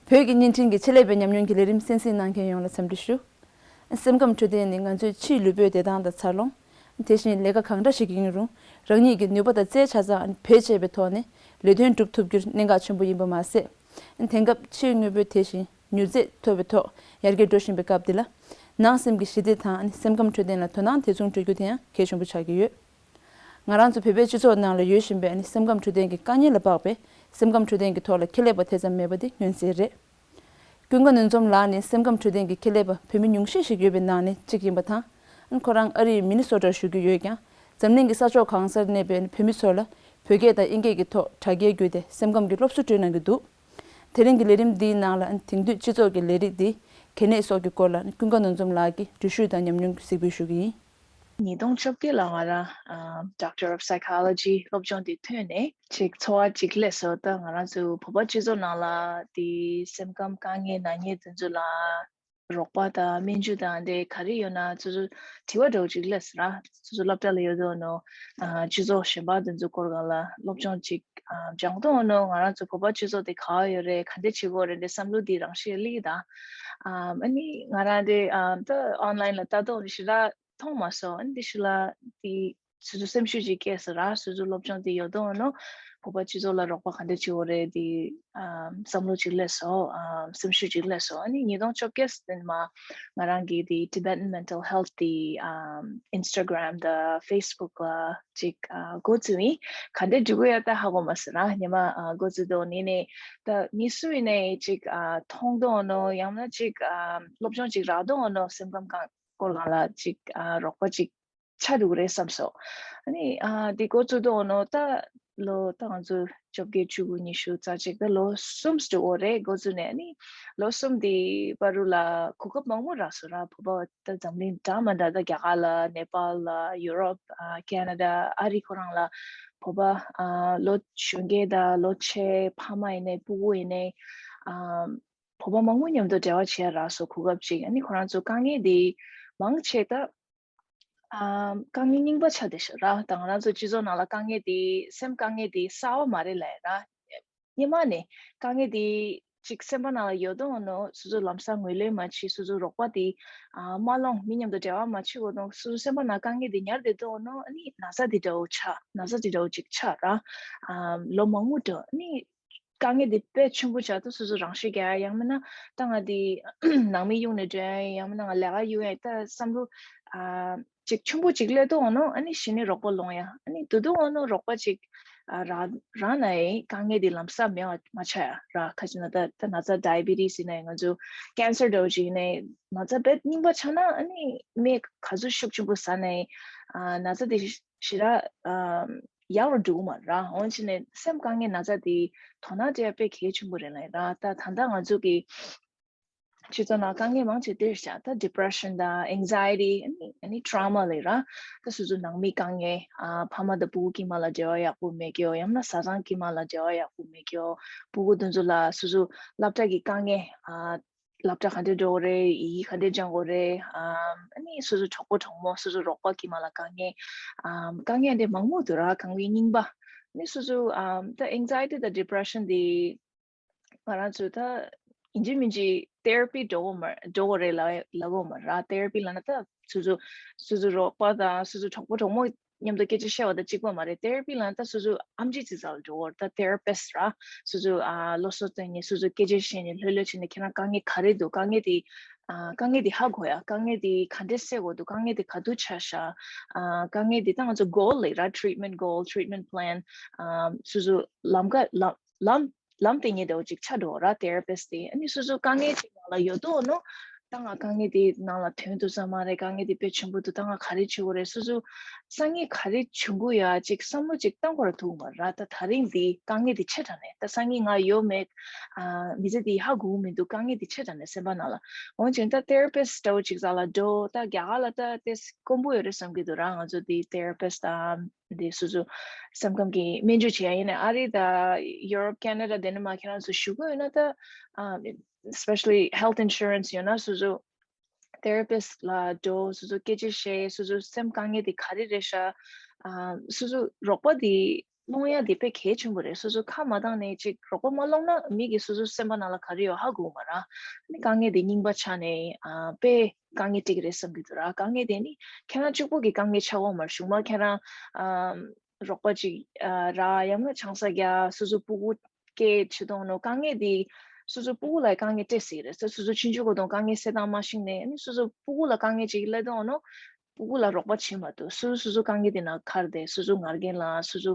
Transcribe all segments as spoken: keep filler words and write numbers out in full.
བོད་ཀྱི་བརྙན་འཕྲིན་གྱི་ཆེད་ལས་པའི་ཉམས་མྱོང་གི་ལས་རིམ་གསན་གཟིགས་གནང་མཁན་ཡོངས་ལ་འཚམས་འདྲི་ཞུ། སེམས་ཁམས་འཕྲོད་བསྟེན་ནི་ང་ཚོའི་ཕྱིའི་ལུས་པོའི་བདེ་ཐང་དང་འཚར་ལོངས། དེ་བཞིན་ལས་ཀ་གང་འདྲ་ཞིག་ཡིན་རུང་། རང་ཉིད་ཀྱི་ནུས་པ་དང་རྩལ་ཆ་ཚང་བེད་སྤྱད་པའི་ཐོག་ནས་ལས་དོན་སྒྲུབ་ཐུབ་རྒྱུར་གནད་འགག་ཆེན་པོ་ཡིན་པ་མ་ཟད། དེང་སྐབས་ཕྱིའི་དངོས་པོའི་དེ་བཞིན་མྱུར་ཚད་མཐོ་བའི་ཐོག་ཡར་རྒྱས་འགྲོ་བཞིན་པའི་སྐབས་འདི་ལ། ནང་སེམས་ཀྱི་ཞི་བདེ་དང་སེམས་ཁམས་འཕྲོད་བསྟེན་ལ་དོ་སྣང་དེ་མཚུངས་སྤྲོད་རྒྱུ་དེ་ཡང་གལ་ཆེན་པོ་ཆགས་ཀྱི་ཡོད། ང་རང་ཚོ་བོད་པའི་སྤྱི་ཚོགས་ནང་ལ་ཡོད་བཞིན་པའི་ཨ་ནི་སེམས་ཁམས་འཕྲོད་བསྟེན་གྱི་དཀའ་ངལ་ལ་དཔག་པའི་སེམས་ཁམས་འཕྲོད་བསྟེན་གྱི་ཐོག་ལ་ཁྱད་ལས་པ་དེ་ཙམ་མེད་པ་དེ་མངོན་གསལ་རེད། ཀུན་དགའ་ནོར་འཛོམས་ལགས་ནི་སེམས་ཁམས་འཕྲོད་བསྟེན་གྱི་ཁྱད་ལས་པ་བོད་མི་ཉུང་ཤས་ཤིག་ཡོད་པའི་ནང་ནས་གཅིག་ཡིན་པ་དང་། ཁོ་རང་ཨ་རིའི་མི་ནི་སོ་ཊར་བཞུགས་ཀྱི་ཡོད་ཀྱང་། འཛམ་གླིང་གི་ས་ཕྱོགས་གང་སར་གནས་པའི་བོད་མི་ཚོ་ལ་བོད་སྐད་དང་དབྱིན་སྐད་ཀྱི་ཐོག་དྲ་རྒྱའི་བརྒྱུད་དེ་སེམས་ཁམས་ཀྱི་སློབ་གསོ་སྤྲོད་གནང་གི་འདུག་དེ་རིང་གི་ལས་རིམ་འདིའི་ནང་ལ་དེང་དུས་སྤྱི་ཚོགས་ཀྱི་ལས་རིགས་འདི་གལ་གནད་སོགས་ཀྱི་སྐོར་ལ་ཀུན་དགའ་ནོར་འཛོམས་ལགས་ཀྱིས་འགྲེལ་བཤད་དང་ཉམས་མྱོང་གཟིགས་འབུལ་ཞུ་གི་ཡིན། ཉིས་སྟོང་བཅོ་བརྒྱད་ལ་ང་རང་ཨ་Doctor of Psychology སློབ་སྦྱོང་དེ་ཐོན་ནས་ཅིག་ཚོར་བ་ཅིག་སླེབས་སོང་། ད་ང་རང་ཚོའི་བོད་པ་སྤྱི་ཚོགས་ནང་ལ་དེ་སེམས་ཁམས་དཀའ་ངལ་ན་ཉེན་དེ་ཚོ་ལ་རོགས་པ་དང་སྨན་བཅོས་དང་དེ་ག་རེ་ཡོད་ན་ཚོ་ཚོ་དྲི་བ་འདྲ་བོ་ཅིག་སླེབས་སོང་ར། ཚོ་ཚོ་སློབ་གྲྭ་ལ་ཡོད་དོ་ནོ། ཨ་སྤྱི་ཚོགས་གཞན་པ་དེ་ཚོ་སྐོར་གང་ལ་སློབ་སྦྱོང་ཅིག་ཨ་སྦྱང་དོ་ནོ། ང་རང་ཚོ་བོད་པ་སྤྱི་ཚོགས་དེ་ག་བ་ཡོད་རེད། ག་འདྲ་བྱེད་དགོས་རེད། འདི་བསམ་བློ་འདི་རང་ཤེས་ལི་ད། ཨ་ཨ་ནི་ང་རང་དེ་ཨ་ད་online ལ་ལྟ་དོ་ནི་ཞི་ར་མཐོང་མ་སོང་། ཨ་ནི་འདི་ཞུ་ལ་དེ་སོ་སོ་སེམས་ཤུགས་ཅིག་སྐྱེས་སོང་ར། སོ་སོ་སློབ་སྦྱོང་དེ་ཡོད་དོ་ནོ། བོད་པ་སྤྱི་ཚོགས་ལ་རོགས་པ་ག་འདྲ་བྱེད་དགོས་རེད་དེ་ཨ་བསམ་བློ་ཅིག་སླེབས་སོང་། ཨ་སེམས་ཤུགས་ཅིག་སླེབས་སོང་། ཨ་ནི་ཉིས་སྟོང་བཅོ་བརྒྱད་དེ་མ་ང་རང་གི་དེ་Tibetan Mental Health དེ་ཨ་Instagram དང་Facebook ལ་ཅིག་ཨ་འགོ་བཙུགས་ཡིན། ག་འདྲ་འགྲིག་གི་ཡོད་ད་ཧ་གོ་མ་སོང་ར། ཉི་མ་ཨ་འགོ་བཙུགས་དོ་ནི་ནས་ད་མི་སུ་ཡིན་ནའི་ཅིག་ཨ་མཐོང་དོ་ནོ། ཡང་ན་ཅིག་ཨ་སློབ་སྦྱོང་ཅིག་རག་དོ་ནོ། སེམས་ཁམས་གང་སྐོར་གང་ལ་ཅིག་ཨ་རོགས་པ་ཅིག་ཆགས་འགྲོ་གི་རེད་བསམ་སོང་། ཨ་ནི་ཨ་འདི་འགོ་བཙུགས་དོ་ནོ་ད་ལོ་ད་ང་ཚོ་བཅོ་བརྒྱད་བཅུ་དགུ་ཉི་ཤུ་རྩ་གཅིག་ད་ལོ་གསུམ་འགྲོ་གི་རེད། འགོ་བཙུགས་ནས་ཨ་ནི་ལོ་གསུམ་དེ་བར་དུ་ལ་གོ་སྐབས་མང་པོ་རག་སོང་ར། བོད་པ་ད་འཛམ་གླིང་འདྲ་མ་འདྲ་ད་རྒྱ་གར་ལ་ནེ་པཱལ་ལ་ཡུ་རོབ་ཨ་ཁེ་ན་ཌ་ཨ་རི་ཁོ་རང་ལ་བོད་པ་ཨ་ལོ་གཞོན་སྐྱེས་དང་ལོ་ཆེ་ཕ་མ་ཡིན་ནའི་ཕྲུ་གུ་ཡིན་ནའི་ཨ་བོད་པ་མང་པོ་མཉམ་དུ་འབྲེལ་བ་བྱེད་ཡ་རག་སོང་གོ་སྐབས་ཅིག་ཨ་ནི་ཁོ་རང་ཚོ་དཀའ་ངལ་དེ་མང་ཆེ་ད་ཨ་དཀའ་ངལ་རྙིང་པ་ཆགས་བསྡད་ཤག་ར། ད་ང་རང་ཚོ་སྤྱི་ཚོགས་ནང་ལ་དཀའ་ངལ་དེ་སེམས་དཀའ་ངལ་དེ་གསར་པ་མ་རེད་ལབ་ཡ་ར། སྔོན་མ་ནས་དཀའ་ངལ་དེ་ཅིག་སེམས་པ་ནང་ལ་ཡོད་དོ་ནོ། སོ་སོ་ལམ་སང་ངོས་ལེན་མ་བྱེད། སོ་སོ་རོགས་པ་དེ་ཨ་མ་སློང་། མི་མཉམ་དུ་འབྲེལ་བ་མ་བྱེད་གོ་ནོ། སོ་སོ་སེམས་པ་ནང་དཀའ་ངལ་དེ་ཉར་བསྡད་དོ་ནོ། ཨ་ནི་ན་ཚ་དེ་འདྲ་བོ་ཆགས། ན་ཚ་དེ་འདྲ་བོ་ཅིག་ཆགས་ར། ཨ་ལོ་མང་པོ་འགྲོ་ཨ་ནི་དཀའ་ངལ་འདི་དཔེ་ཆེན་པོ་ཆགས་ཏེ་སོ་སོ་རང་ཤི་རྒྱག་ཡ་ཡང་མིན་ན་ད་ང་འདི་ནང་མི་གཡུག་ནས་འགྲོ་ཡ་ཡང་མིན་ན་ང་ལས་ཀ་གཡུག་ཡ་ད་བསམ་བློ་ཨ་ཅིག་ཆེན་པོ་ཅིག་སླེབས་དུས་འོ་ནོ། ཨ་ནི་གཞི་ནས་རོགས་པ་སློང་ཡ། ཨ་ནི་དེ་དུས་འོ་ནོ་རོགས་པ་ཅིག་ཨ་རག་རག་ན་ཡང་དཀའ་ངལ་འདི་ལམ་སང་མེད་པ་མ་ཆགས་ཡ་ར། ཁ་ཅིག་ན་ད་ད་ན་ཚ་ཌའི་བི་ཊི་སི་ཡིན་ན་ཡང་ང་ཚོ་ཀེན་སར་འདྲ་བོ་ཅིག་ཡིན་ན་ཡང་ན་ཚ་རྦད་རྙིང་པ་ཆགས་ན་ཨ་ནི་སྨན་ག་ཚོད་ཤུགས་ཆེན་པོ་ཟ་ན་ཡང་ཨ་ན་ཚ་འདི་ཞེ་དྲག་ཨམ་ཡག་རུ་འགྲོ་གི་མ་རེད། འོན་ཀྱང་ནས་སེམས་དཀའ་ངལ་ན་ཚ་དེ་དོ་སྣང་སྤྲད་ཡ་དཔེ་གལ་ཆེན་པོ་རེད་ལབ་ཡ་ར། ད་ད་ལྟ་ང་ཚོ་གི་སྤྱི་ཚོགས་ནང་དཀའ་ངལ་མང་ཆེ་དེ་རེད་ཤག་ད་ཌི་པི་རེ་ཤན་དང་ཨེང་ཛའི་ཊི་ཨ་ནི་ཨ་ནི་ཊོ་རོ་མ་ལབ་ཡ་ར། ད་སོ་སོ་ནང་མི་དཀའ་ངལ་ཨ་ཕ་མ་དང་ཕྲུ་གུ་དཀྱིལ་མ་ལ་འབྲེལ་བ་ཡག་པོ་མེད་རྒྱུ། ཡང་ན་བཟའ་ཚང་དཀྱིལ་མ་ལ་འབྲེལ་བ་ཡག་པོ་མེད་རྒྱུ། ཕྲུ་གུ་དེ་ཚོ་ལ་སོ་སོ་སློབ་གྲྭ་གི་དཀའ་ངལ་ཨ་སློབ་གྲྭ་ག་འདྲས་འགྲོ་དགོས་རེད། ཡི་གེ་ག་འདྲས་སྦྱང་དགོས་རེད། ཨམ་ཨ་ནི་སོ་སོ་གྲོགས་པོ་གྲོགས་མོ་སོ་སོ་རོགས་པ་དཀྱིལ་མ་ལ་དཀའ་ངལ་ཨམ་དཀའ་ངལ་འདི་མང་པོ་འདུག་ར། དཀའ་ངལ་རྙིང་པ་ཨ་ནི་སོ་སོ་ཨམ་ད་ཨེང་ཛའི་ཊི་དང་ཌི་པི་རེ་ཤན་འདི་ང་རང་ཚོ་ད་ཡིན་གཅིག་མིན་གཅིག་ཐེ་ར་པི་འགྲོ་དགོས་མ་འགྲོ་དགོས་རེད་ལབ་ལབ་དགོས་མ་ར། ཐེ་ར་པི་ལབ་ན་ད་སོ་སོ་སོ་སོ་རོགས་པ་དང་སོ་སོ་གྲོགས་པོ་གྲོགས་མོ་མཉམ་དུ་སྐད་ཆ་བཤད་པ་དང་གཅིག་པ་མ་རེད། ཐེ་ར་པི་ལབ་ན་ད་སོ་སོ་ཨེམ་ཆི་ཅིག་ཟ་ལ་འགྲོ་བར་ད་ཐེ་ར་པི་སི་ཊི་ར། སོ་སོ་ཨ་སློབ་གསོ་སྟོན་མཁན། སོ་སོ་སྐད་ཆ་བཤད་ནས་ལྷོད་ལྷོད་བྱས་ནས་ཁྱེད་རང་དཀའ་ངལ་ག་རེ་འདུག་དཀའ་ངལ་དེ་ཨ་དཀའ་ངལ་དེ་ཧ་གོ་ཡ། དཀའ་ངལ་དེ་ག་འདྲས་སེལ་དགོས་འདུག་དཀའ་ངལ་དེ་ག་དུས་ཆགས་ཤག་ཨ་དཀའ་ངལ་དེ་ད་ང་ཚོ་གོལ་ལབ་ར། ཊི་རི་ཊི་མེན་ཊི་གོལ། ཊི་རི་ཊི་མེན་ཊི་པི་ལན། ཨ་སོ་སོ་ལམ་ཀ་ལམ་ལམ་ལམ་སྟོན་མཁན་འདྲ་བོ་ཅིག་ཆགས་འགྲོ་ར། ཐེ་ར་པི་སི་ཊི་དེ་ཨ་ནི་སོ་སོ་དཀའ་ངལ་ཅིག་ནང་ལ་ཡོད་དོ་ནོ། ད་ང་དཀའ་ངལ་དེ་ནང་ལ་དོན་དུ་ཙམ་མ་རེད། དཀའ་ངལ་དེ་དཔེ་ཆེན་པོ་འདུག་ད་ང་ག་རེ་བྱེད་དགོས་རེད། སོ་སོ་སང་ཉིན་ག་རེ་བྱུང་གི་ཡོད་ཅིག་བསམ་བློ་ཅིག་གཏོང་དགོས་ར་ཐུག་མ་ར། ད་ད་རིང་འདི་དཀའ་ངལ་དེ་ཆེ་དྲགས་ནས་ད་སང་ཉིན་ང་ཡོད་མེད་ཨ་མི་ཚེ་དེ་ཧ་གོ་གི་མི་འདུག་དཀའ་ངལ་དེ་ཆེ་དྲགས་ནས་སེམས་པ་ནང་ལ། འོན་ཀྱང་ད་ཐེ་ར་པི་སི་ཊི་འདྲ་བོ་ཅིག་རྩ་ལ་འགྲོ། ད་རྒྱ་གར་ལ་ད་དེ་དཀོན་པོ་ཡོད་རེད་བསམ་གྱི་འདུག་ར། ང་ཚོ་དེ་ཐེ་ར་པི་སི་ཊི་དང་དེ་སོ་སོ་སེམས་ཁམས་ཀྱི་སྨན་བཅོས་བྱེད་ཡ་ཡིན་ན་ཨ་རི་དང་ཡུ་རོབ་ཁེ་ན་ཌ་དེ་ནས་མ་ཁྱེད་རང་ཚོ་བཞུགས་ཀྱི་ཡོད་ན་ད་ཨ་especially health insurance ཡོད་ན་སོ་སོ་ཐེ་ར་པི་སི་ཊི་ལ་འགྲོ། སོ་སོ་སྐད་ཆ་བཤད། སོ་སོ་སེམས་དཀའ་ངལ་དེ་ག་རེ་རེད་ཤག་ཨ་སོ་སོ་རོགས་པ་དེ་ སློང་ཡ་དེ་དཔེ་གལ་ཆེན་པོ་རེད། སོ་སོ་ཁ་མ་བཏང་ནས་ཅིག་རོགས་པ་མ་སློང་ན་མི་གིས་སོ་སོ་སེམས་པ་ནང་ལ་ག་རེ་ཡོད་ཧ་གོ་མ་ར། ཨ་ནི་དཀའ་ངལ་དེ་རྙིང་པ་ཆགས་ནས་ཨ་དཔེ་དཀའ་ངལ་འཕྲད་ཀྱི་རེད་བསམ་གྱི་འདུག་ར། དཀའ་ངལ་དེ་ནི་ཁྱེད་རང་གཅིག་པོ་གི་དཀའ་ངལ་ཆགས་ཡོད་མ་རེད། གཞུག་མ་ཁྱེད་རང་ཨ་རོགས་པ་ཅིག་ཨ་ར་ཡང་ན་ཆང་ས་རྒྱག་སོ་སོ་སྤུ་གུ་སྐྱེ་བྱེད་དོན་ནོ་དཀའ་ངལ་དེ་སོ་སོ་སྤུ་གུ་ལ་དཀའ་ངལ་སྤྲད་སྲིད་རེད། སོ་སོ་ཆུང་ཆུང་གོ་དོན་དཀའ་ངལ་སེལ་སྟངས་མ་ཤེས་ནས་ཨ་ནི་སོ་སོ་སྤུ་གུ་ལ་དཀའ་ངལ་ཅིག་སླེབས་དོན་ནོ་སྤུ་གུ་ལ་རོགས་པ་བྱེད་མ་ཐུབ། སོ་སོ་སོ་སོ་དཀའ་ངལ་དེ་ནང་ཁར་བསྡད། སོ་སོ་ངར་རྒན་ལ་སོ་སོ་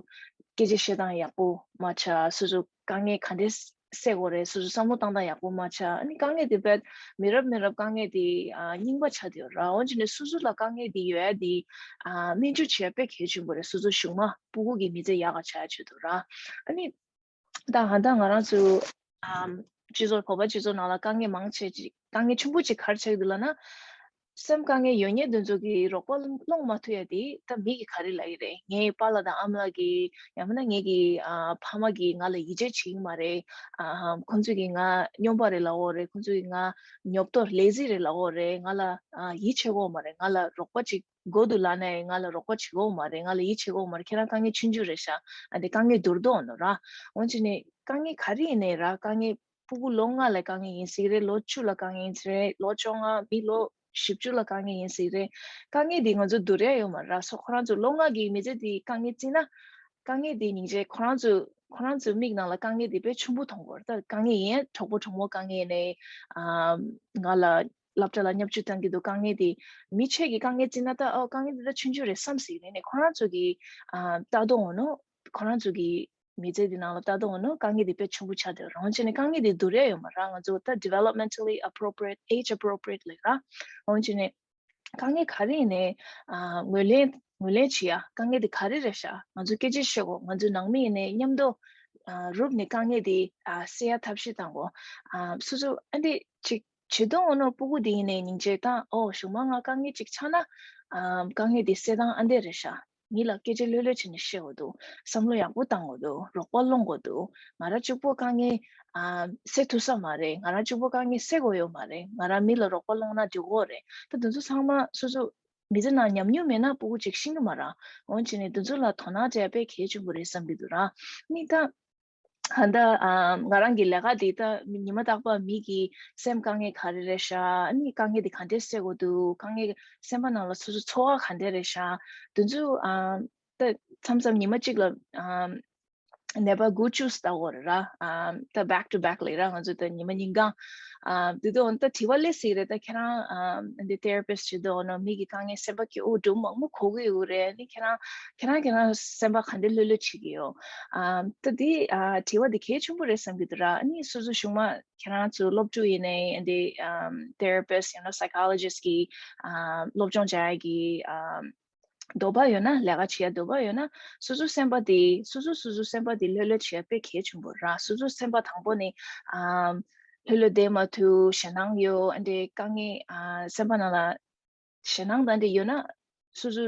སྐད་ཆ་བཤད་སྟངས་ཡག་པོ་མ་ཆགས། སོ་སོ་དཀའ་ངལ་ག་འདྲས་སེལ་དགོས་རེད། སོ་སོ་བསམ་བློ་བཏང་སྟངས་ཡག་པོ་མ་ཆགས། ཨ་ནི་དཀའ་ངལ་དེ་བས་མི་རབས་མི་རབས་དཀའ་ངལ་དེ་ཨ་རྙིང་པ་ཆགས་བསྡད་ཡོད་ར། འོན་ཀྱང་ནི་སོ་སོ་ལ་དཀའ་ངལ་དེ་ཡོད་ཡ་དེ་ཨ་སྨན་བཅོས་བྱེད་ཡ་དཔེ་གལ་ཆེན་པོ་རེད། སོ་སོ་གཞུག་མ་སྤུ་གུ་གི་མི་ཚེ་ཡག་ག་ཆགས་ཡ་ཆེད་དུ་ར། ཨ་ནི་ད་ཧ་ད་ང་རང་ཚོ་ཨམ་སྤྱི་ཚོགས་བོད་པ་སྤྱི་ཚོགས་ནང་ལ་དཀའ་ངལ་མང་ཆེ་ཅིག་དཀའ་ངལ་ཆེན་པོ་ཅིག་ག་རེ་ཆགས་ཀྱི་འདུག་ལབ་ན། སེམས་དཀའ་ངལ་ཡོད་མཁན་དེ་ཚོ་གིས་རོགས་པ་སློང་མ་ཐུབ་ཡ་དེ་ད་མི་གིས་ག་རེ་ལབ་ཀྱི་རེད། ངའི་པཱ་ལགས་དང་ཨ་མ་ལགས་ཀྱིས་ཡང་མིན་ན་ངེད་ཀྱི་ཨ་ཕ་མ་གིས་ང་ལ་ཡིད་ཆེས་བྱེད་ཀྱི་མ་རེད། ཨ་ཁོང་ཚོས་ཀྱིས་ང་སྨྱོན་པ་རེད་ལབ་ཀྱི་ཡོད་རེད། ཁོང་ཚོས་ཀྱིས་ང་ཉོབ་ཏོ་ལེ་ཛི་རེད་ལབ་ཀྱི་ཡོད་རེད། ང་ལ་ཨ་ཡིད་ཆེས་ཀྱི་ཡོད་མ་རེད། ང་ལ་རོགས་པ་ཅིག་དགོས་འདུག་ལབ་ནའི་ང་ལ་རོགས་པ་བྱེད་ཀྱི་ཡོད་མ་རེད། ང་ལ་ཡིད་ཆེས་ཀྱི་ཡོད་མ་རེད། ཁྱེད་རང་དཀའ་ངལ་ཆུང་ཆུང་རེད་ཤག་ཨ་འདི་དཀའ་ངལ་བསྡུར་དོ་ནོ་ར། འོན་ཅི་ནས་དཀའ་ངལ་ག་རེ་ཡིན་ནའི་ར། དཀའ་ངལ་སྤུ་གུ་ལོ་ལྔ་ལ་དཀའ་ངལ་ཡིན་སྲིད་རེད། ལོ་བཅུ་ལ་དཀའ་ངལ་ཡིན་སྲིད་རེད། ལོ་བཅོ་ལྔ་མི་ལོ་བཞི་བཅུ་ལ་དཀའ་ངལ་ཡིན་སྲིད་རེད། དཀའ་ངལ་འདི་ང་ཚོ་བསྡུར་ཡ་ཡོད་མ་རེད་ར། སོ་ཁོ་རང་ཚོ་ལོ་ལྔ་གི་མི་ཚེ་འདི་དཀའ་ངལ་བརྩིས་ན་དཀའ་ངལ་འདི་སྙིང་རྗེ། ཁོ་རང་ཚོ་ཁོ་རང་ཚོའི་མིག་ནང་ལ་དཀའ་ངལ་འདི་དཔེ་ཆེན་པོ་མཐོང་གི་ཡོད་རེད། ད་དཀའ་ངལ་ཡིན་གྲོགས་པོ་གྲོགས་མོ་དཀའ་ངལ་ནས་ཨ་ང་ལ་སློབ་གྲྭ་ལ་བརྙས་བཅོས་བཏང་གི་འདུག་དཀའ་ངལ་དེ་མི་ཆེ་གི་དཀའ་ངལ་བརྩིས་ན་ད་ཨོ་དཀའ་ངལ་འདི་ད་ཆུང་ཆུང་རེད་བསམ་སྲིད་རེད། ནས་ཁོ་རང་ཚོ་གི་ཨ་ལྟ་རྟོག་འོང་ནོ། ཁོ་རང་ཚོ་གི་མི་ཚེ་འདི་ནང་ལ་ལྟ་རྟོག་འོང་ནོ་དཀའ་ངལ་འདི་དཔེ་ཆེན་པོ་ཆགས་བསྡད་རང་བྱས་ནས་དཀའ་ངལ་འདི་བསྡུར་ཡ་ཡོད་མ་རེད། ང་ཚོ་ད་developmentally appropriate, age appropriate ལབ་ར། འོན་ཅི་ནས་དཀའ་ངལ་ག་རེ་ཡིན་ནའི་ཨ་ངོས་ལེན་ངོས་ལེན་བྱེད་ཡ། དཀའ་ངལ་འདི་ག་རེ་རེད་ཤག་ང་ཚོ་སྐད་ཆ་བཤད་དགོས། ང་ཚོ་ནང་མི་ཡིན་ནའི་མཉམ་དུ་ཨ་རུབ་ནས་དཀའ་ངལ་འདི་ཨ་སེལ་ཡ་ཐབས་ཤེས་བཏང་དགོས། ཨ་སོ་སོ་ཨ་འདི་ཅིག་བྱེད་དོན་འོ་ནོ་སྤུ་གུ་འདི་ཡིན་ནའི་སྙིང་རྗེ་དང་ཨོ་གཞུག་མ་ང་དཀའ་ངལ་ཅིག་ཆགས་ན་ཨ་དཀའ་ངལ་འདི་སེལ་སྟངས་ཨ་འདི་རེད་ཤག་མི་ལ་སྐད་ཆ་ལྷོད་ལྷོད་བྱས་ནས་བཤད་དགོས་འདུག་བསམ་བློ་ཡག་པོ་བཏང་དགོས་འདུག་རོགས་པ་སློང་དགོས་འདུག་ང་རང་གཅིག་པོ་དཀའ་ངལ་ཨ་སེལ་ཐུབ་ས་མ་རེད། ང་རང་གཅིག་པོ་དཀའ་ངལ་སེལ་དགོས་ཡོད་མ་རེད། ང་རང་མི་ལ་རོགས་པ་སློང་ན་འགྲིག་གི་རེད། ད་དེ་ཚོ་ཚང་མ་སོ་སོ་མི་ཚེ་ནང་ཉམས་མྱོང་མེད་ན་སྤུ་གུ་ཅིག་ཤེས་ཀྱི་མ་རེད། འོན་ཅི་ནས་དེ་ཚོ་ལ་དོ་སྣང་སྤྲད་དཔེ་གལ་ཆེན་པོ་རེད་བསམ་གྱི་འདུག་ར། ནི་ད་ཧ་ད་ཨ་ང་རང་གི་ལས་ཀ་འདི་ད་ཉི་མ་རྟག་པར་མི་གི་སེམས་དཀའ་ངལ་ག་རེ་རེད་ཤག་ནི་དཀའ་ངལ་འདི་ག་འདྲས་སེལ་དགོས་འདུག་དཀའ་ངལ་སེམས་པ་ནང་ལ་སོ་སོ་ཚོར་བ་ག་འདྲས་རེད་ཤག་དེ་ཚོ་ཨ་ད་མཚམས་མཚམས་ཉི་མ་གཅིག་ལ་ཨ་ནད་པ་དགུ་བཅུ་ལྟ་དགོས་རེད་ར། ཨ་ད་back to back ལབ་ར། ང་ཚོ་ད་ཉི་མ་ཉིན་གང་ཨ་དེ་དུས་ད་དྲི་བ་སླེབས་སྲིད་རེད། ད་ཁྱེད་རང་ཨ་འདི་therapist བྱེད་དུས་ནོ་མི་གི་དཀའ་ངལ་སེམས་པ་སྐྱོ་བོ་སྒྲུང་མང་པོ་གོ་གི་ཡོད་རེད། ནི་ཁྱེད་རང་ཁྱེད་རང་ཁྱེད་རང་སེམས་པ་ག་འདྲ་ལྷོད་ལྷོད་བྱེད་ཀྱི་ཡོད། ཨ་ད་འདི་ཨ་དྲི་བ་འདི་གལ་ཆེན་པོ་རེད་བསམ་གྱི་འདུག་ར། ནི་སོ་སོ་གཞུག་མ་ཁྱེད་རང་ཚོ་སློབ་ཕྲུག་ཡིན་ནའི་འདི་ཨ་therapist ཡང་ན་psychologist གི་ཨ་སློབ་སྦྱོང་བྱ་ཡ་གི་ཨ་འདོད་པ་ཡོད་ན་ལས་ཀ་བྱེད་ཡ་འདོད་པ་ཡོད་ན་སོ་སོ་སེམས་པ་དེ་སོ་སོ་སོ་སོ་སེམས་པ་དེ་ལྷོད་ལྷོད་བྱེད་ཡ་དཔེ་གལ་ཆེན་པོ་ར། སོ་སོ་སེམས་པ་དང་པོ་ནི་ཨ་ལྷོད་ལྷོད་བསྡད་མ་ཐུབ་ཞེད་སྣང་ཡོད་ཨ་འདྲའི་དཀའ་ངལ་ཨ་སེམས་པ་ནང་ལ་ཞེད་སྣང་དང་འདྲ་ཡོད་ན་སོ་སོ་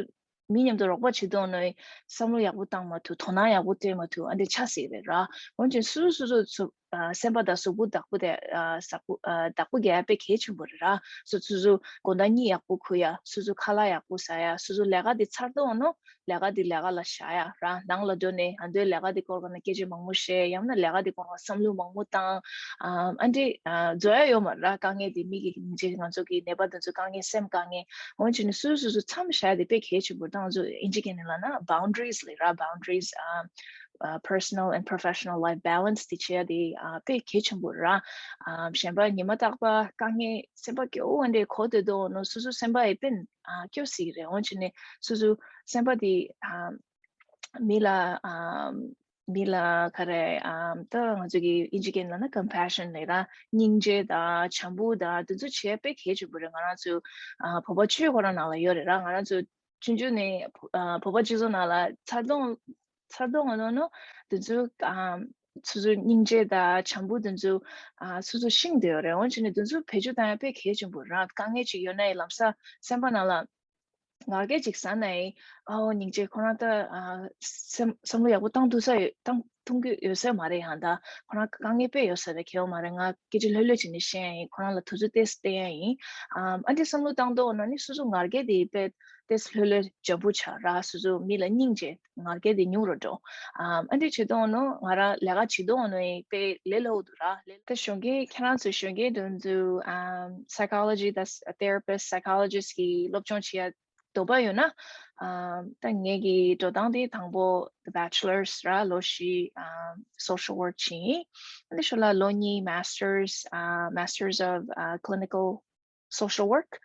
མི་མཉམ་དུ་རོགས་པ་བྱེད་དོན་ནི་བསམ་བློ་ཡག་པོ་བཏང་མ་ཐུབ་དོ་སྣང་ཡག་པོ་སྤྲད་མ་ཐུབ་ཨ་འདྲ་ཆགས་སྲིད་རེད་ར། འོན་ཀྱང་སོ་སོ་སོ་སོ་ཨ་སེམས་པ་དང་གཟུགས་པོ་བདག་པོ་དེ་ཨ་བདག་པོ་ཨ་བདག་པོ་རྒྱག་ཡ་དཔེ་གལ་ཆེན་པོ་རེད་ར། སོ་སོ་སོ་དགོང་དག་གཉིད་ཡག་པོ་ཁུག་ཡ། སོ་སོ་ཁ་ལག་ཡག་པོ་ཟ་ཡ། སོ་སོ་ལས་ཀ་དེ་ཚར་དུས་ནོ་ལས་ཀ་དེ་ལས་ཀ་ལ་བཞག་ཡ་ར། ནང་ལ་འགྲོ་ནས་ཨ་མདོའི་ལས་ཀ་དེ་སྐོར་ག་ན་སྐད་ཆ་མང་པོ་བཤད། ཡང་ན་ལས་ཀ་དེ་སྐོར་ག་བསམ་བློ་མང་པོ་བཏང་། ཨ་ཨ་འདྲས་ཨ་བཟོ་ཡ་ཡོད་མ་ར། དཀའ་ངལ་དེ་མི་གི་སྙིང་རྗེ་ང་ཚོ་གི་ནད་པ་དེ་ཚོ་དཀའ་ངལ་སེམས་དཀའ་ངལ་འོན་ཀྱང་ནི་སོ་སོ་སོ་མཚམས་བཞག་ཡ་དེ་དཔེ་གལ་ཆེན་པོ་རེད། ད་ང་ཚོ་ཨིན་ཇི་སྐད་ནས་ལབ་ན་boundaries ལབ་ར། boundaries ཨ། ཨ། personal and professional life balance དེ་བྱེད་ཡ་དེ་ཨ་དཔེ་གལ་ཆེན་པོ་རེད། ཨ་གཞན་པ་ཉི་མ་རྟག་པར་དཀའ་ངལ་སེམས་པ་སྐྱོ་བོ་འདྲ་གོ་བསྡད་དུས་ནོ་སོ་སོ་སེམས་པ་ཡི་དཔེ་ཨ་སྐྱོ་སྲིད་རེད། འོན་ཀྱང་ནི་སོ་སོ་སེམས་པ་དེ་ཨ་མི་ལ་ཨ་མི་ལ་ག་རེ་ཨ་ད་ང་ཚོ་གི་ཨིན་ཇི་སྐད་ལ་ན་compassion ལབ་ར། སྙིང་རྗེ་དང་བྱམས་པོ་དང་དེ་ཚོ་བྱེད་ཡ་དཔེ་གལ་ཆེན་པོ་རེད། ང་རང་ཚོ་ཨ་བོད་པ་ཆོས་ཁོ་རང་ནང་ལ་ཡོད་རེད་ར། ང་རང་ཚོ་ཆུང་ཆུང་ནས་བོད་པ་སྤྱི་ཚོགས་ནང་ལ་འཚར་ལོངས་འཚར་ལོངས་ངོ་ནོ་དེ་ཚོ་ཨ་སོ་སོའི་སྙིང་རྗེ་དང་བྱམས་པོ་དེ་ཚོ་ཨ་སོ་སོ་ཤེས་བསྡད་ཡོད་རེད། འོན་ཀྱང་ནི་དེ་ཚོ་བེད་སྤྱོད་བཏང་ཡ་དཔེ་གལ་ཆེན་པོ་རེད། དཀའ་ངལ་ཅིག་ཡོད་ན་ཡི་ལམ་སང་སེམས་པ་ནང་ལ་ ངར་སྐད་ཅིག་ཟ་ན་ཡིན། ཨའོ་སྙིང་རྗེ། ཁོ་རང་ད་ཨ་སེམས་བསམ་བློ་ཡག་པོ་བཏང་ཐུབ་ས་ཡོད། བཏང་ཐུབ་ཀྱི་ཡོད་ས་མ་རེད། ཡང་ད་ཁོ་རང་དཀའ་ངལ་དཔེ་ཡོད་ས་རེད། གལ་ཡོད་མ་རེད། ང་སྐད་ཆ་ལྷོད་ལྷོད་བྱས་ནས་བཤད་ཡ་ཡིན། ཁོ་རང་ལ་དུས་ཚོད་ཏོག་ཙམ་སྟེར་ཡ་ཡིན། ཨམ་ཨ་འདྲ་བསམ་བློ་བཏང་དུས་ན་ནི་སོ་སོ་ངར་སྐད་དེ་དཔེ་ཏོག་ཙམ་ལྷོད་ལྷོད་འཇམ་པོ་ཆགས་ར། སོ་སོ་མི་ལ་སྙིང་རྗེ། ངར་སྐད་དེ་ཉུང་རུ་འགྲོ། ཨམ་ཨ་འདྲ་བྱེད་དུས་ནོ་ང་རང་ལས་ཀ་བྱེད་དུས་ནོ་ཡིན་དཔེ་ལས་སླ་པོ་འདུག་ར། ལས་ད་གཞོན་སྐྱེས་ཁྱེད་རང་ཚོ་གཞོན་སྐྱེས་དེ་ཚོ་ཨམ་psychology དང་therapist psychologist གི་སློབ་སྦྱོང་བྱེད་ཡ་འདོད་པ་ཡོད་ན། ཨམ་ད་ངེད་ཀྱི་འགྲོ་སྟངས་དེ་དང་པོ་the bachelor's ར། ལོ་བཞི་ཨམ་social work བྱས་ཡིན། ཨ་ནི་ཞོར་ལ་ལོ་གཉིས་masters ཨ་masters of ཨ་clinical social work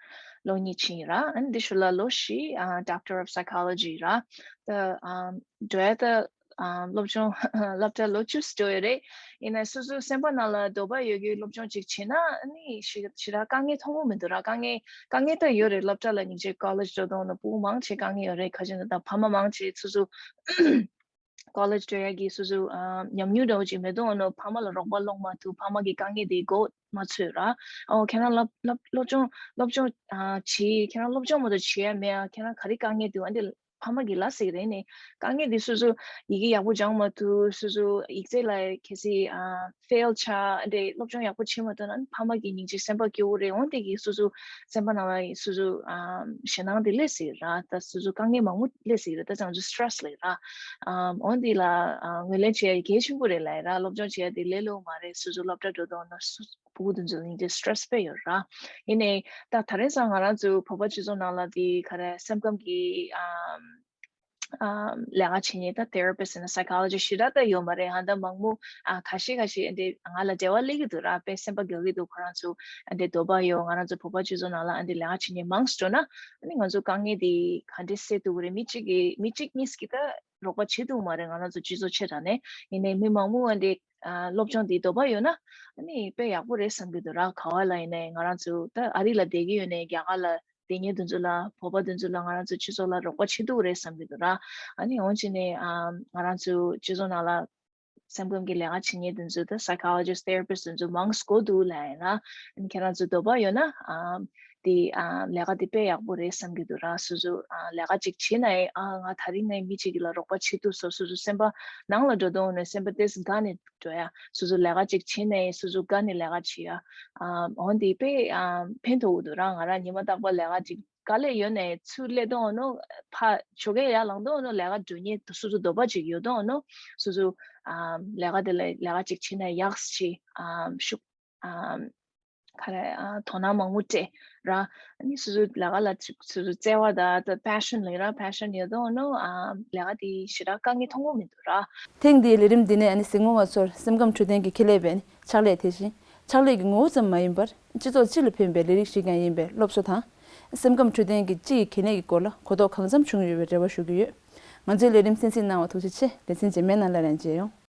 ལོ་གཉིས་བྱས་ཡིན་ར། ཨ་ནི་འདི་ཞོར་ལ་ལོ་བཞི་ཨ་doctor of psychology ར། ད་ཨམ་འགྲོ་ཡ་ད་ཨམ་སློབ་སྦྱོང་སློབ་གྲྭ་ལོ་བཅུ་འགྲོ་ཡོད་རེད། ཡིན་ན་སོ་སོ་སེམས་པ་ནང་ལ་འདོད་པ་ཡོད་རྒྱུའི་སློབ་སྦྱོང་ཅིག་བྱས་ན་ཨ་ནི་ཞེ་ཞེ་དྲག་དཀའ་ངལ་མཐོང་གི་མི་འདུག་ར། དཀའ་ངལ་དཀའ་ངལ་ད་ཡོད་རེད། སློབ་གྲྭ་ལ་སྙིང་རྗེ་college འགྲོ་དུས་ནོ་སྤུ་གུ་མང་ཆེ་དཀའ་ངལ་ཡོད་རེད། ག་ཅི་ན་ད་ཕ་མ་མང་ཆེ་སོ་སོ་college འགྲོ་ཡ་གི་སོ་སོ་ཨ་ཉམས་མྱོང་འདྲ་བོ་ཅིག་མེད་དུས་ནོ་ཕ་མ་ལ་རོགས་པ་སློང་མ་ཐུབ། ཕ་མ་གི་དཀའ་ངལ་དེ་མགོ་མ་ཚོས་ར། ཨོ་ཁྱེད་རང་སློབ་སློབ་སློབ་སྦྱོང་སློབ་སྦྱོང་ཨ་བྱེད། ཁྱེད་རང་སློབ་སྦྱོང་མ་གཏོགས་བྱེད་ཡ་མེད་ཨ། ཁྱེད་རང་ག་རེ་དཀའ་ངལ་འདུག་ཨ་འདི་ཕ་མ་གི་ལ་ཟེར་གི་རེད། ནས་དཀའ་ངལ་འདི་སོ་སོ་ཡི་གེ་ཡག་པོ་སྦྱང་མ་ཐུབ། སོ་སོ་ཡིག་ཚད་ལ་གལ་སྲིད་ཨ་fail ཆགས་ཨ་འདྲ་སློབ་སྦྱོང་ཡག་པོ་བྱེད་མ་ཐུབ་ན་ཕ་མ་གི་སྙིང་རྗེ་སེམས་པ་སྐྱོ་བོ་རེད། འོན་ཏེ་གི་སོ་སོ་སེམས་པ་ནང་ལ་སོ་སོ་ཨ་ཞེད་སྣང་དེ་སླེབས་སྲིད་ར། ད་སོ་སོ་དཀའ་ངལ་མང་པོ་སླེབས་སྲིད་ར། ད་ཙང་ཚོ་stress ལབ་ར། ཨམ་འོན་ཏེ་ལ་ཨ་ངོས་ལེན་བྱེད་ཡ་གལ་ཆེན་པོ་རེད་ལབ་ར། སློབ་སྦྱོང་བྱེད་ཡ་དེ་ལས་སླ་པོ་མ་རེད། སོ་སོ་སློབ་གྲྭ་འགྲོ་དུས་ན་སོ་སོ་སྤུ་གུ་དེ་ཚོ་ལ་སྙིང་རྗེ་stress དཔེ་ཡོད་ར། ཡིན་ནའི་ད་ད་རེས་སང་ང་རང་ཚོ་བོད་པ་སྤྱི་ཚོགས་ནང་ལ་དེ་ག་རེ་སེམས་ཁམས་ཀྱི་ཨམ་ཨམ་ལས་ཀ་བྱེད་མཁན་ད་therapist ཡིན་ན་psychologist ཞེ་དྲག་ད་ཡོད་མ་རེད། ཧ་ད་མང་པོ་ཨ་ཁ་ཤས་ཁ་ཤས་ཨ་འདྲ་ང་ལ་འབྲེལ་བ་སླེབས་ཀྱི་འདུག་ར། དཔེ་སེམས་པ་སྐྱོ་གི་འདུག་ཁོ་རང་ཚོ་ཨ་འདྲ་འདོད་པ་ཡོད། ང་རང་ཚོ་བོད་པ་སྤྱི་ཚོགས་ནང་ལ་ཨ་འདྲ་ལས་ཀ་བྱེད་མཁན་མང་ཙམ་འགྲོ་ན་ཨ་ནི་ང་ཚོ་དཀའ་ངལ་དེ་ག་འདྲ་སེལ་ཐུབ་ཀྱི་རེད། མི་གཅིག་གིས་མི་གཅིག་གཉིས་ཀྱིས་ད་རོགས་པ་བྱེད་ཐུབ་མ་རེད། ང་རང་ཚོ་སྤྱི་ཚོགས་ཆེ་དྲགས་ནས། ཡིན་ནའི་མི་མང་པོ་ཨ་འདྲ་ཨ་སློབ་སྦྱོང་དེ་འདོད་པ་ཡོད་ན་ཨ་ནི་དཔེ་ཡག་པོ་རེད་བསམ་གྱི་འདུག་ར། ག་བ་ལ་ཡིན་ནའི་ང་རང་ཚོ་ད་ཨ་རི་ལ་བསྡད་ཀྱི་ཡོད་ནའི་རྒྱ་གར་ལ་བསྡད་མཁན་དེ་ཚོ་ལ་བོད་པ་དེ་ཚོ་ལ་ང་རང་ཚོ་སྤྱི་ཚོགས་ལ་རོགས་པ་བྱེད་ཐུབ་རེད་བསམ་གྱི་འདུག་ར། ཨ་ནི་འོན་ཅི་ནས་ཨམ་ང་རང་ཚོ་སྤྱི་ཚོགས་ནང་ལ་སེམས་ཁམས་ཀྱི་ལས་ཀ་བྱེད་མཁན་དེ་ཚོ་ད་psychologist therapist དེ་ཚོ་མང་དགོས་འདུག་ལབ་ཡིན་ན། ཨ་ནི་ཁྱེད་རང་ཚོ་འདོད་པ་ཡོད་ན་ཨམ་དེ་ཨམ་ལས་ཀ་དེ་དཔེ་ཡག་པོ་རེད་བསམ་གྱི་འདུག་ར། སོ་སོ་ཨ་ལས་ཀ་ཅིག་བྱེད་ན་ཡང་ཨ་ང་ད་རིང་ངས་མི་གཅིག་གི་ལ་རོགས་པ་བྱེད་ཐུབ་སོང་། སོ་སོ་སེམས་པ་ནང་ལ་འགྲོ་དོན་ནས་སེམས་པ་ཏོག་ཙམ་དགའ་ནས་འགྲོ་ཡ། སོ་སོ་ལས་ཀ་ཅིག་བྱེད་ནས་སོ་སོ་དགའ་ནས་ལས་ཀ་བྱེད་ཡ། ཨམ་འོན་ཏེ་དཔེ་ཨམ་ཕན་ཐོགས་འདུག་ར། ང་རང་ཉི་མ་རྟག་པར་ལས་ཀ་ཅིག་དཀའ་ལས་ཡོད་ནས་ཚུར་སླེབས་དོན་ནོ་ཕ་ཇོ་ཁའི་ཡར་ལངས་དོན་ནོ་ལས་ཀ་འགྲོ་མཁན་སོ་སོ་འདོད་པ་ཅིག་ཡོད་དོན་ནོ་སོ་སོ་ཨམ་ལས་ཀ་དེ་ལ་ལས་ཀ་ཅིག་བྱེད་ན་ཡག་ཅིག་ཨམ་ཤུགས་ཨམ་ག་རེ་ཨ་དོ་སྣང་མང་པོ་སྤྲད་ར། ཨ་ནི་སོ་སོ་ལས་ཀ་ལ་ཅིག་སོ་སོ་བརྩེ་བ་དང་ད་passion ལབ་ར། passion ཡོད་དོན་ནོ་ཨམ་ལས་ཀ་དེ་ཞེ་དྲག་དཀའ་ངལ་མཐོང་གི་མི་འདུག་ར། ཐེངས་འདིའི་ལས་རིམ་འདི་ནས་ཨ་ནི་གཟིགས་མོ་བ་ཚོར་སེམས་ཁམས་འཕྲོད་བསྟེན་གྱི་ཁེ་ལས་པས་ནི་ཕྱག་ལས་དེ་བཞིན་ཕྱག་ལས་ཀྱི་ངོ་བོ་ཙམ་མ་ཡིན་པར་སྤྱི་ཚོགས་སྤྱི་ལ་ཕན་པའི་ལས་རིགས་ཤིག་ཀྱང་ཡིན་པས་སློབ་གསོ་དང་། སེམས་ཁམས་འཕྲོད་བསྟེན་གྱི་སྤྱི་ཡི་གལ་གནད་ཀྱི་སྐོར་ལ་གོ་རྟོགས་གང་འཚམ་བྱུང་ཡོད་པའི་རེ་བ་ཞུ་གི་ཡོད། ང་ཚོའི་ལས་རིམ་གསན་གཟིགས་གནང་བར་ཐུགས་རྗེ་ཆེ། ལེ་ཚན་རྗེས་མའི་ནང་ལ་ལན་མཇལ་ཡོང་།